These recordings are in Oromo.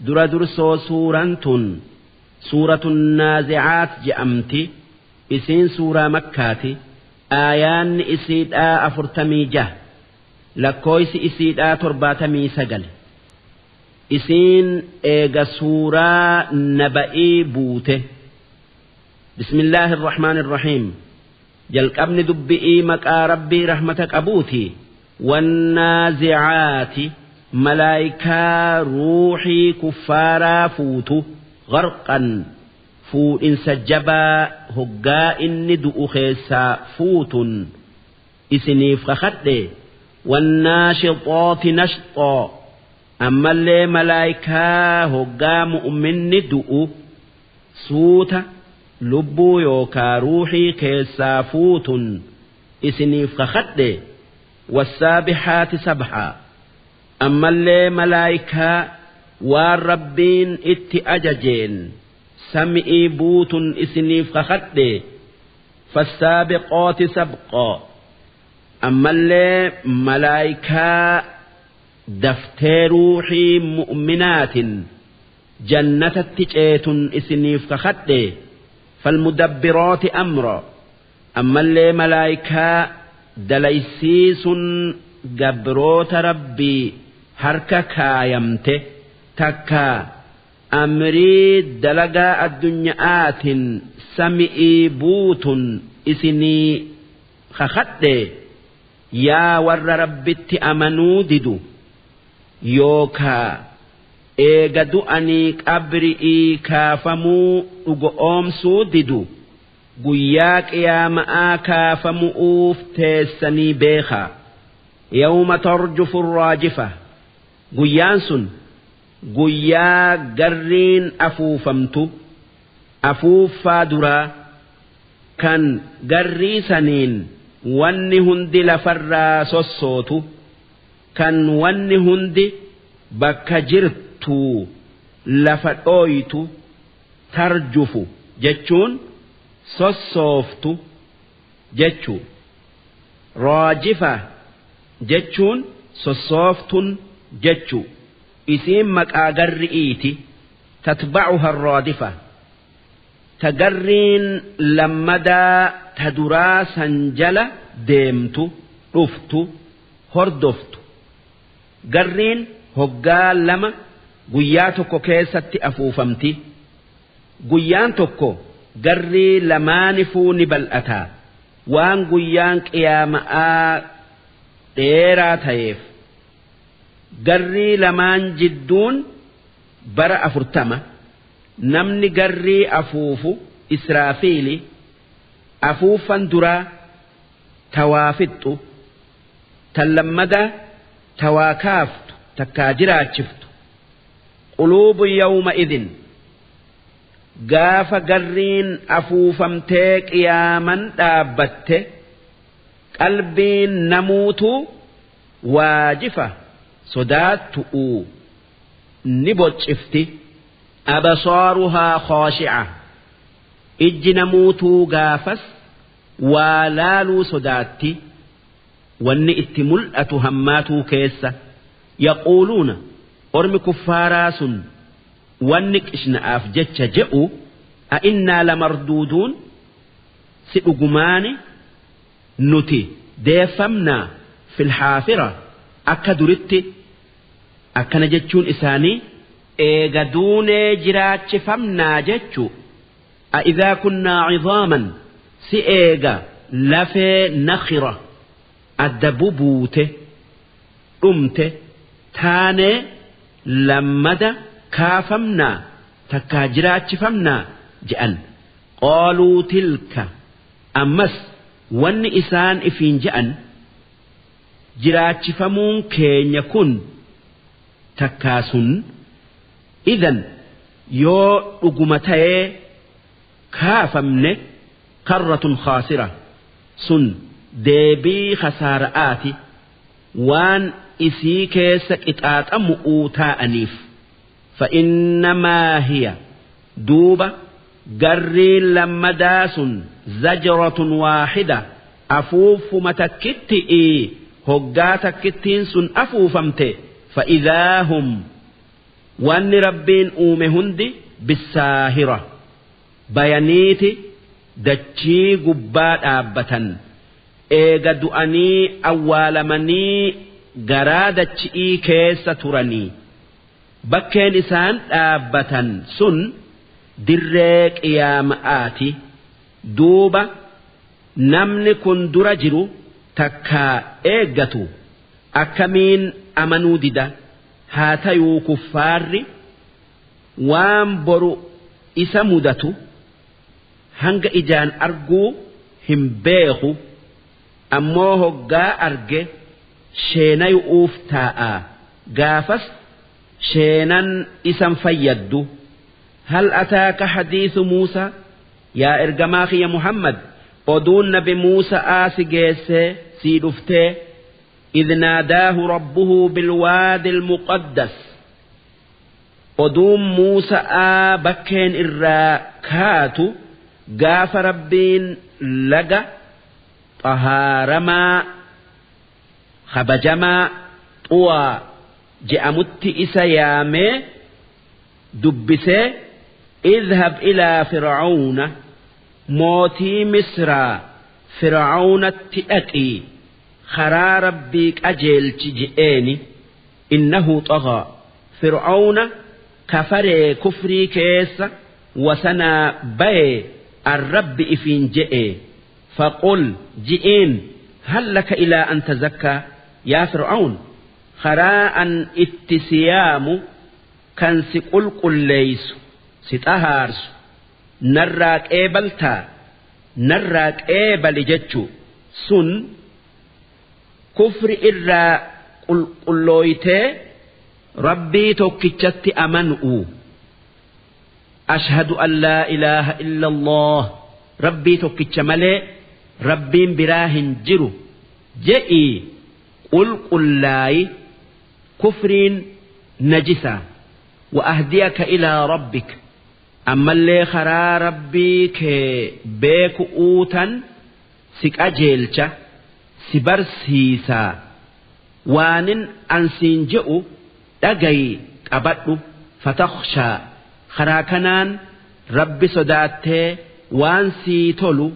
Dura dursoo suuraan tun suuratun naazicaat je'amti. Isiin suuraa Makkaati. Aayaanni isiidhaa 46, lakkooysi isiidhaa 79. Isiin eega suuraa Naba'ii buute. Bismillaahi irrahmaani irrahiim. Jalqabni dubbi'ii maqaa Rabbii rahmata qabuuti. Wannaazicaati, malaayikaa ruuhii kuffaaraa fuutu, gharqan, fuudhinsa jabaa hoggaa inni du'u keessaa fuutun isiniif kakadhe. Wannaashixooti nashxoo, ammallee malaayikaa hoggaa mu'minni du'u suuta lubbuu yookaa ruuhii keessaa fuutun isiniif kakadhe. Wassaabihaati sabhaa, ammallee malaayikaa waan Rabbiin itti ajajeen sami'ii buutun isiniif kakadhe. Fassaabiqooti sabqoo, ammallee malaayikaa daftee ruuhii mu'minaatin jannatatti ceetun isiniif kakadhe. Falmudabbirooti amra, ammallee malaayikaa dalaysiisun gabroota Rabbii harka kaayamte takka amrii dalagaa addunya'aatin sami'ii buutun isinii kakadhe. Yaa warra Rabbitti amanuu didu yookaa eega du'anii qabri'ii kaafamuu dhugo'oomsuu didu, guyyaa qiyaama'aa kaafamu'uuf teessanii beekaa. Yawma tarjufu raajifa, guyyaan sun guyyaa garriin afuufamtu, afuuffaa duraa kan garrii saniin wanni hundi lafarraa sossootu, kan wanni hundi bakka jirtuu lafa dhooytu. Tarjufu jechuun sossooftu jechu, raajifa jechuun sossooftun jechu. Isiin maqaa garri'iiti. Tatba'uha raadifa, ta garriin lammadaa ta duraa san jala deemtu, dhuftu, hordoftu. Garriin hoggaa lama guyyaa tokko keessatti afuufamti. Guyyaan tokko garrii lamaanifuu ni bal'ataa. Waan guyyaan qiyaama'aa dheeraa tayeef, garrii lamaan jidduun bara 40. Namni garrii afuufu Israafiili. Afuuffan duraa tawaa fixxu, tan lammadaa tawaa kaaftu takkaa jiraachiftu. Quluubu yawma idin, gaafa garriin afuufamtee qiyaaman dhaabbatte, qalbiin namuutu waajifa, sodaattu'uu ni boccifti. Absaaruhaa khaashi'a, ijji namuutuu gaafas waa laaluu sodaatti, wanni itti mul'atu hammaatuu keessa. Yaquuluuna, ormi kuffaaraa sun wanni qishna'aaf jecha je'u, a'innaa lamarduuduun, si dhugumaani nuti deeffamnaa, fil haafira, akka duritti. Akkana jechuun isaanii eega duunee jiraachifamnaa jechu. A'idhaa kunnaa cidhaaman, si eega lafee nakhira adda bubuute dhumte taanee lammada kaafamnaa takkaa jiraachifamnaa je'an. Qaaluu tilka, ammas wanni isaan ifiin je'an, jiraachifamuun keenya kun takkaa sun, idan, yoo dhuguma tayee kaafamne, karratun khaasira, sun deebii khasaara'aati, waan isii keessa qixaaxamu'uu taa'aniif. Fa'innamaa hiya, duuba garriin lammadaa sun, zajratun waaxida, afuuffuma takkitti'ii. Hoggaa takkittiin sun afuufamte, fa'idhaa hum Wanni Rabbiin uume hundi bisaahira bayaniiti dachii gubbaa dhaabbatan eega du'anii awwaalamanii garaa dachi'ii keessa turanii bakkeen isaan dhaabbatan sun dirree qiyaama'aati. Duuba namni kun dura jiru takkaa eeggatu akkamiin amanuu dida? Haa tayuu kuffaarri waan boru isa mudatu hanga ijaan arguu hin beeku, ammoo hoggaa arge sheenayu'uuf taa'a. Gaafas sheenan isan fayyaddu. Hal ataaka hadiisu Muusaa? Yaa ergamaa kiyya Muhammad, oduun nabi Muusa'aa si geessee sii dhuftee? Idh naadaahu rabbuhu bilwaadi almuqaddas. Oduun Muusa'aa bakkeen irraa kaatu gaafa Rabbiin laga xahaaramaa kabajamaa Xuwaa je'amutti isa yaamee dubbisee, idhab ilaa Fir'aawna, mootii Misraa Fir'aawnatti dhaqii karaa Rabbii qajeelchi je'eeni. Innahu xaghaa, Fir'aawna kafaree kufrii keessa wasanaa bayee an Rabbi ifiin je'e. Faqul, ji'iin, hal laka ilaa an tazakkaa? Yaa Fir'aawn, karaa an itti siyaamu kan si qulqulleeysu si xahaarsu narraa qeebaltaa? Narraa qeebali jechu sun kufri irraa qulqullooytee Rabbii tokkichatti amanu'u. Ashhadu an laa ilaaha illa Allah, Rabbii tokkicha malee Rabbiin biraa hin jiru je'ii qulqullaayi, kufriin najisa. Wa ahdiyaka ilaa rabbik, ammallee karaa Rabbii kee beeku'uutan si qajeelcha si barsiisaa. Waanin an siin je'u dhagayi qabadhu. Fatakhshaa, karaa kanaan Rabbi sodaattee waan sii tolu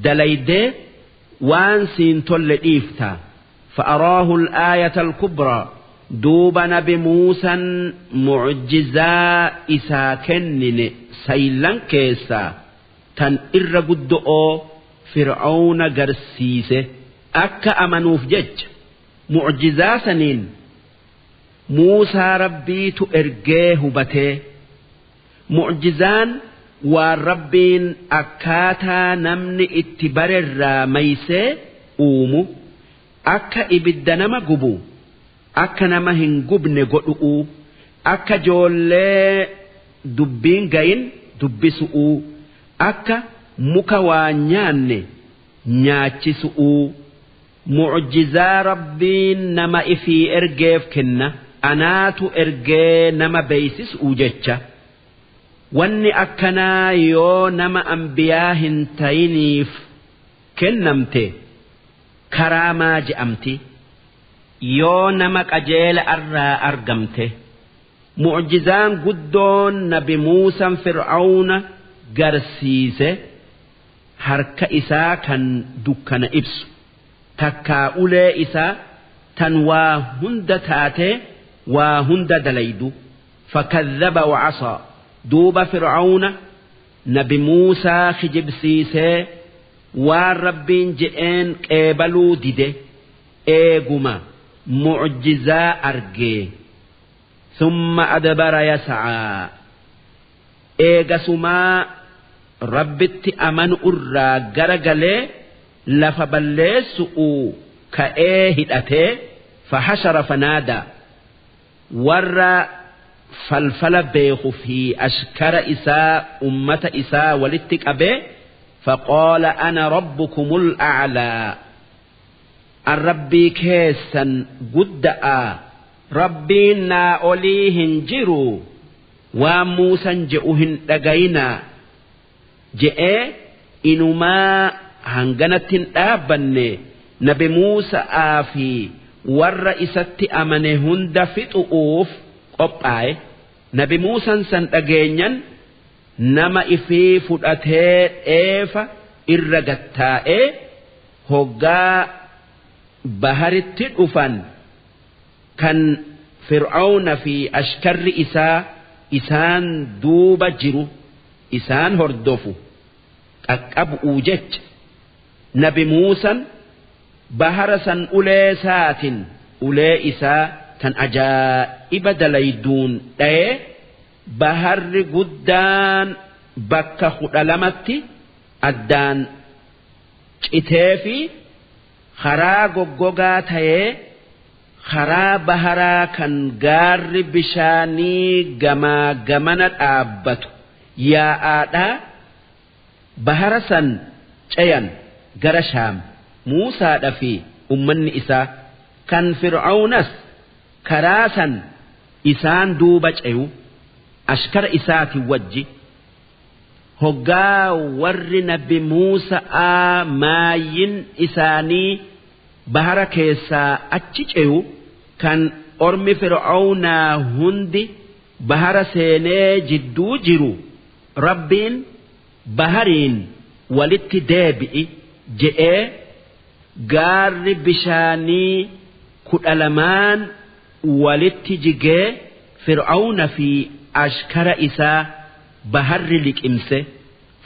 dalaydee waan siin tolle dhiifta. Fa'araahu al-aayata al-kubraa, duuba nabi Muusan mucjizaa isaa kennine saylan keessaa tan irra guddo'oo Fir'awna garsiise akka amanuuf jecha. Mucjizaa saniin Muusaa Rabbiitu ergee hubatee. Mucjizaan waan Rabbiin akkaataa namni itti barerraa maysee uumu, akka ibidda nama gubu akka nama hin gubne godhu'uu, akka joollee dubbiin gayin dubbisu'uu, akka muka waa nyaanne nyaachisu'uu. Mucjizaa Rabbiin nama ifii ergeef kenna, anaatu ergee nama beysisu'uu jecha. Wanni akkanaa yoo nama anbiyaa hin tayiniif kennamte karaamaa je'amti. Yoo nama qajeela arraa argamte. Mucjizaan guddoon nabi Muusan Fir'awna garsiise harka isaa kan dukkana ibsu, takkaa ulee isaa tan waa hunda taatee waa hunda dalaydu. Fakadhaba wa casaa, duuba Fir'awna nabi Muusaa kijibsiisee waan Rabbiin je'een qeebaluu dide eeguma mucjizaa argee. Thumma adbara yas'aa, eegasumaa Rabbitti amanu irraa gara galee lafa balleessu'uu ka'ee hidhatee. Fahashara fanaadaa, warra falfala beeku fi ashkara isaa ummata isaa walitti qabee. Faqaala ana rabbukumul a'laa, an Rabbii keessan gudda'aa, Rabbiin naa olii hin jiru, waan Muusan je'u hin dhagayinaa je'ee. Inumaa hanganatti hin dhaabbanne, nabi Muusa'aa fi warra isatti amane hunda fixu'uuf qophaaye. Nabi Muusan san dhageenyan nama ifii fudhatee dheefa irra gattaa'ee hoggaa baharitti dhufan kan Fir'aawna fi ashkarri isaa isaan duuba jiru isaan hordofu qaqqabu'uu jecha Nabi Muusan bahara san ulee saatin ulee isaa tan ajaa'iba dalayduun dha'ee baharri guddaan bakka 12tti addaan citee fi karaa goggogaa ta'ee karaa baharaa kan gaarri bishaanii gamaa gamana dhaabbatu yaa'aadhaa bahara san ceyan gara Shaam Muusaadha fi ummanni isaa kan Fir'aawnas karaa san isaan duuba ceyu ashkara isaati wajji hoggaa warri Nabi Muusaa maayin isaanii bahara keessaa achi ceyu kan ormi Fir'aawnaa hundi bahara seenee jidduu jiru Rabbiin bahariin walitti deebi'i je'ee gaarri bishaanii 12 walitti jigee Fir'aawna fi ashkara isaa baharri liqimse.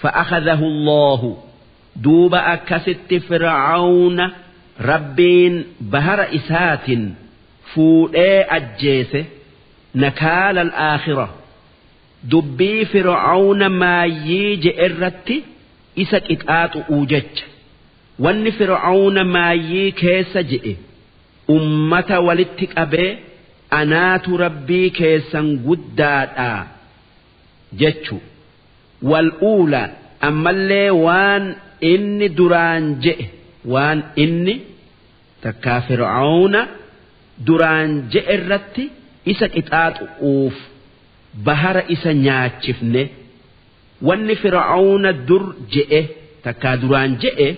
Fa'akhadhahu Allahu duuba akkasitti Fir'aawna Rabbiin bahara isaatiin fuudhee ajjeese. Nakaala al-aakhira dubbii Fir'aawna maayyii je'erratti isa qixaaxu'uu jecha. Wanni Fir'aawna maayyii keessa je'e ummata walitti qabee anaatu Rabbii keessan guddaadha jechu. Wal uula ammallee waan inni duraan je'e waan inni takkaa Fir'aawna duraan je'e irratti isa qixaaxu'uuf bahara isa nyaachifne. Wanni Fir'aawna dur je'e takkaa duraan je'e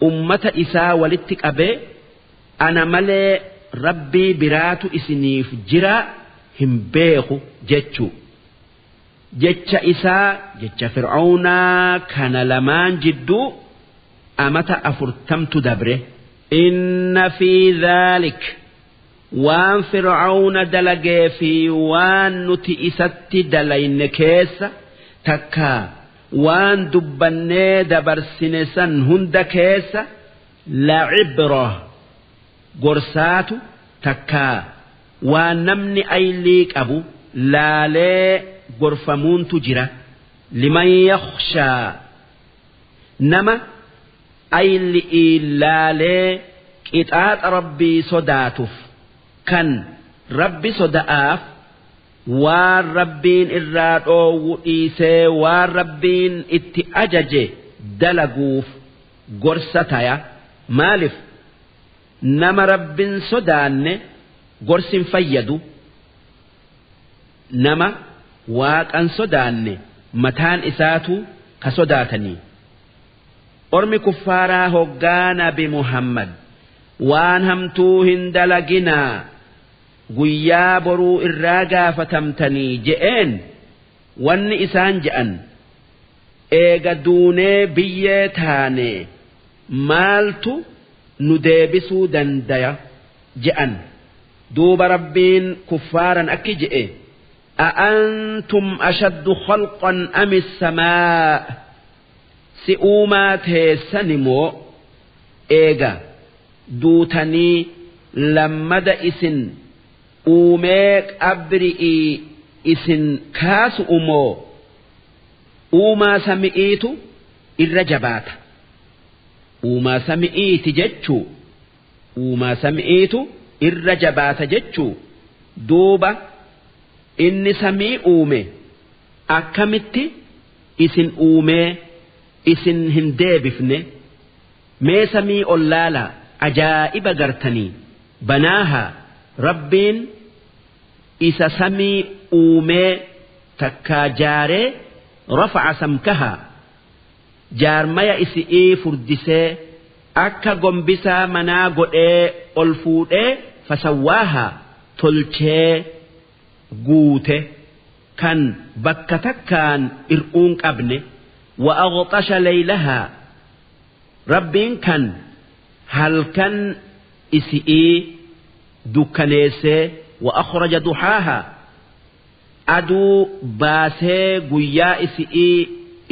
ummata isaa walitti qabee ana malee Rabbii biraatu isiniif jira hin beeku jechuu. Jecha isaa jecha Fir'aawnaa kana lamaan jidduu amata 40 dabre. Inna fi dhaalik waan Fir'aawna dalagee fi waan nuti isatti dalayne keessa takkaa waan dubbannee dabarsine san hunda keessa la'ibra gorsaatu takkaa waan namni aylii qabu laalee gorfamuuntu jira. Liman yakhshaa nama aylii laalee qixaaxa Rabbii sodaatuuf kan Rabbi soda'aaf waan Rabbiin irraa dhoowwu dhiisee waan Rabbiin itti ajaje dalaguuf gorsa taya. Maaliif nama Rabbiin sodaanne gorsin fayyadu, nama waaqan sodaanne mataan isaatu ka sodaatanii. Ormi kuffaaraa hoggaa Nabi Muhammad waan hamtuu hin dalaginaa guyyaa boruu irraa gaafatamtanii je'een wanni isaan je'an eega duunee biyyee taane maaltu nu deebisuu dandaya je'an. Duuba Rabbiin kuffaaran akki je'e a'antum ashaddu khalqan am as-samaa si uumaa teessani moo eega duutanii lammada isin uumee qabri'ii isin kaasu umoo uumaa sami'iitu irra jabaata. Uumaa sami'iiti jechuu uumaa sami'iitu irra jabaata jechuu. Duuba inni samii uume akkamitti isin uumee isin hin deebifne? Mee samii ollaalaa ajaa'iba gartanii banaaha Rabbiin isa samii uumee takkaa jaaree rafa'a samkaha jaarmaya isi'ii furdisee akka gombisaa manaa godhee ol fuudhee fasawwaaha tolchee Guute kan bakka takkaan ir'uun qabne. Wa aghxasha laylahaa, Rabbiin kan halkan isi'ii dukkaneessee. Wa akhraja duhaahaa, aduu baasee guyyaa isi'ii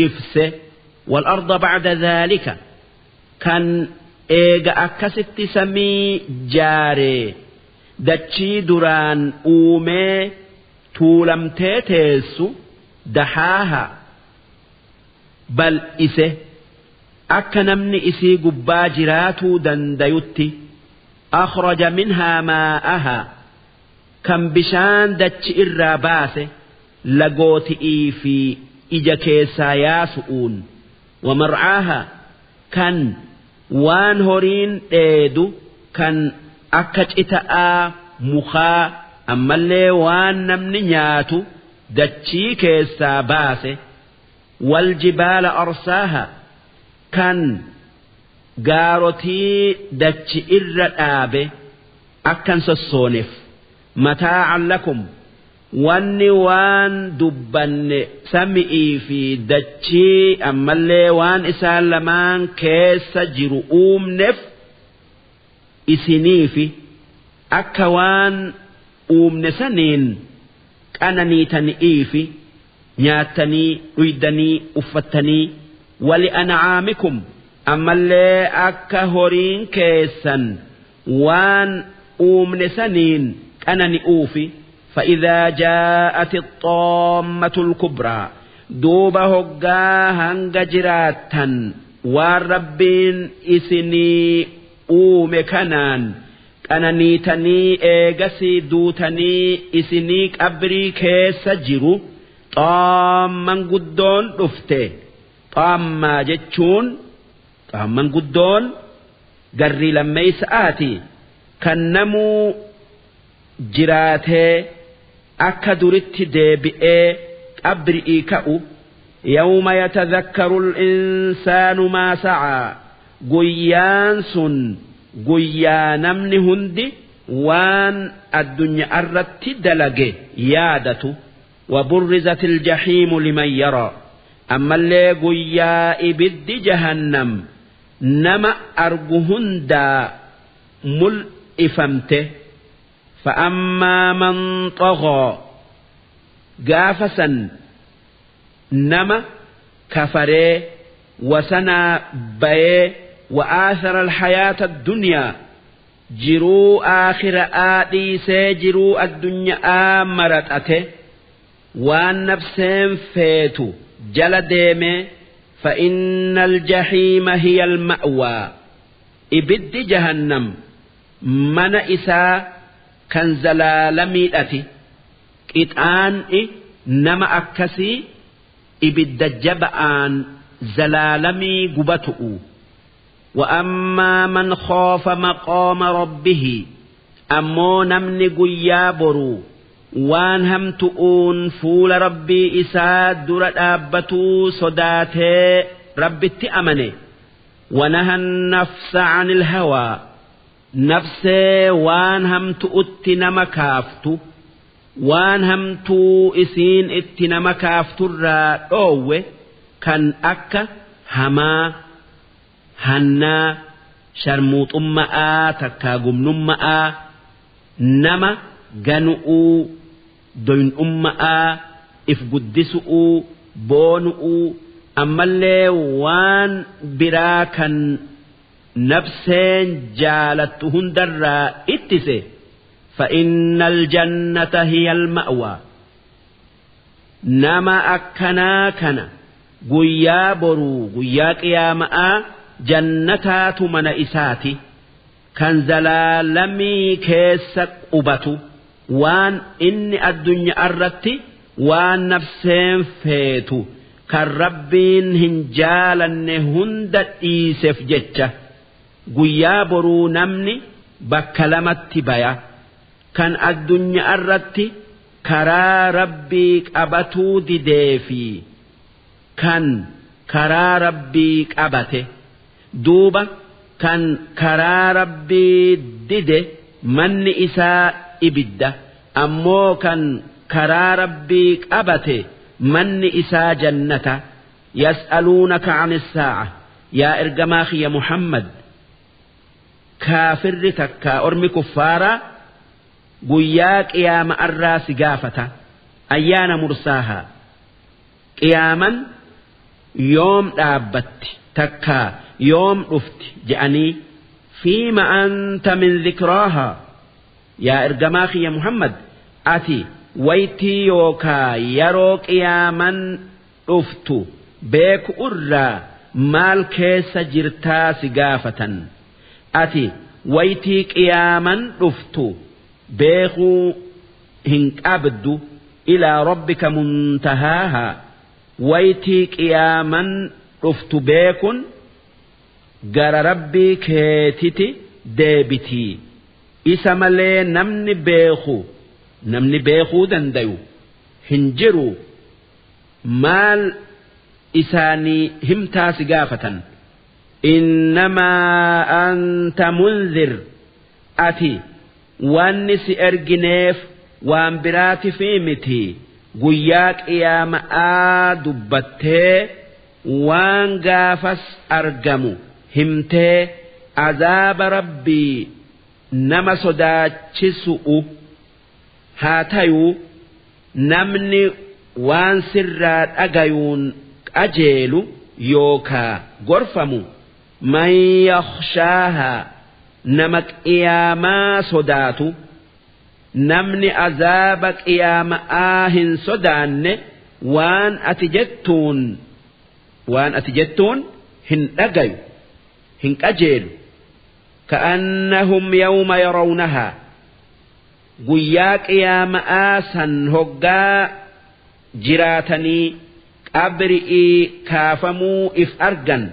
ifse. Wal arda ba'da dhaalika, kan eega akkasitti samii jaaree dachii duraan uumee tuulamtee teessu dahaaha bal'ise akka namni isii gubbaa jiraatuu dandayutti. Akhraja minhaa maa'ahaa, kan bishaan dachi irraa baase lagooti'ii fi ija keessaa yaasu'uun. Wa mar'aaha, kan waan horiin dheedu kan akka cita'aa mukaa ammallee waan namni nyaatu dachii keessaa baase. Wal jibaala arsaaha, kan gaarotii dachi irra dhaabe akkan sossooneef. Mataa'an lakum, wanni waan dubbanne sami'ii fi dachii ammallee waan isaan lamaan keessa jiru uumneef isiniifi akka waan uumne saniin qananiitani'iifi nyaattanii dhuydanii uffattanii. Wali an'aamikum, ammallee akka horiin keessan waan uumne saniin qanani'uufi. فإذا جاءت الطامة الكبرى، duuba hoggaa hanga jiraattan waan Rabbiin isinii uume kanaan qananiitanii eegasii duutanii isinii qabrii keessa jiru xaamman guddoon dhufte. Xaammaa jechuun xaamman guddoon garrii lammeeysa'aati kan namuu jiraatee akka duritti deebi'ee qabri'ii ka'u. Yawma yatadhakkaru al-insaanu maa sa'aa, guyyaan sun guyyaa namni hundi waan addunyaa irratti dalage yaadatu. Wa burrizatil jahiimu liman yaraa, ammallee guyyaa ibiddi jahannam nama argu hundaa mul'ifamte. فأما من طغى، gaafa san nama kafaree wasanaa bayee. وآثر الحياة الدنيا، jiruu aakhiraa dhiisee jiruu addunyaa maraxate waan nafseen feetu jala deeme. فإن الجحيم هي المأوى، ibiddi jahannam mana isaa kan zalaalamiidhati. Qixaan'i nama akkasii ibidda jaba'aan zalaalamii gubatu'u. وأما من خاف مقام ربه، ammoo namni guyyaa boruu waan hamtu'uun fuula Rabbii isaa dura dhaabbatuu sodaatee Rabbitti amane. ونهى النفس عن الهوى، nafsee waan hamtu'utti nama kaaftu waan hamtuu isiin itti nama kaafturraa dhoowwe kan akka hamaa, hannaa, sharmuuxumma'aa takkaa gumnumma'aa, nama ganu'uu, doynumma'aa, if guddisu'uu, boonu'uu, ammallee waan biraa kan nafseen jaalattu hundarraa ittise. فإن الجنة هي المأوى، nama akkanaa kana guyyaa boruu guyyaa qiyaama'aa jannataatu mana isaati kan zalaalamii keessa qubatu waan inni addunyaa irratti waan nafseen feetu kan Rabbiin hin jaalanne hunda dhiiseef jecha. Guyyaa boruu namni bakka lamatti baya: kan addunyaa irratti karaa Rabbii qabatuu didee fi kan karaa Rabbii qabate. Duuba kan karaa Rabbii dide manni isaa ibidda, ammoo kan Karaa Rabbii qabate manni isaa jannata. Yas'aluunaka 'ani saa'a, yaa ergamaa kiyya Muhammad, kaafirri takkaa ormi kuffaaraa guyyaa qiyaama'arraa si gaafata. Ayyaana mursaahaa, qiyaaman yoom dhaabbatti takkaa yoom dhufti je'anii. Fiima anta min dhikraahaa, yaa ergamaa kiyya Muhammad, ati waytii yookaa yeroo qiyaaman dhuftu beeku irraa maal keessa jirtaa si gaafatan. Ati waytii qiyaaman dhuftu beekuu hin qabdu. Ilaa rabbika muntahaahaa, waytii qiyaaman dhuftu beekun gara Rabbii keetiti deebitii, isa malee namni beeku, namni beekuu dandayu hin jiru. Maal isaanii himtaa si gaafatan. Innamaa anta munzir, ati wanni si ergineef waan biraatifi miti, guyyaa qiyaama'aa dubbattee waan gaafas argamu himtee azaaba Rabbii nama sodaachisu'u haa tayuu, namni waan sirraa dhagayuun qajeelu yookaa gorfamu, man yakhshaahaa, nama qiyaamaa sodaatu. Namni azaaba qiyaama'aa hin sodaanne waan ati jettuun hin dhagayu, hin qajeelu. Ka'annahum yawma yarawnahaa, guyyaa qiyaama'aa san hoggaa jiraatanii qabri'ii kaafamuu if argan,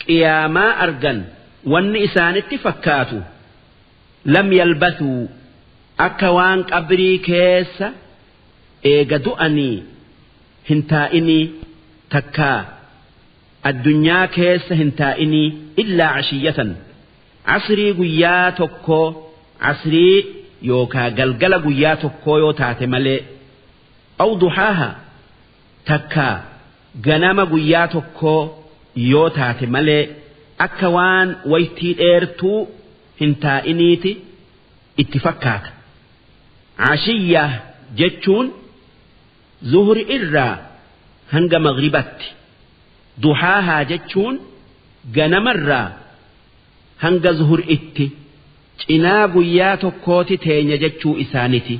qiyaamaa argan, wanni isaanitti fakkaatu lam yalbathuu, akka waan qabrii keessa eega du'anii hin taa'inii takkaa addunyaa keessa hin taa'inii, illaa cashiyyatan, asrii guyyaa tokkoo, asrii yookaa galgala guyyaa tokkoo yoo taate malee, aw duhaaha, takkaa ganama guyyaa tokkoo yoo taate malee, akka waan waytii dheertuu hin taa'iniiti itti fakkaata. Cashiyyaa jechuun zuhri irraa hanga maghribatti. Duhaahaa jechuun ganamarraa hanga zuhuritti cinaa guyyaa tokkooti teenya jechuu isaaniti.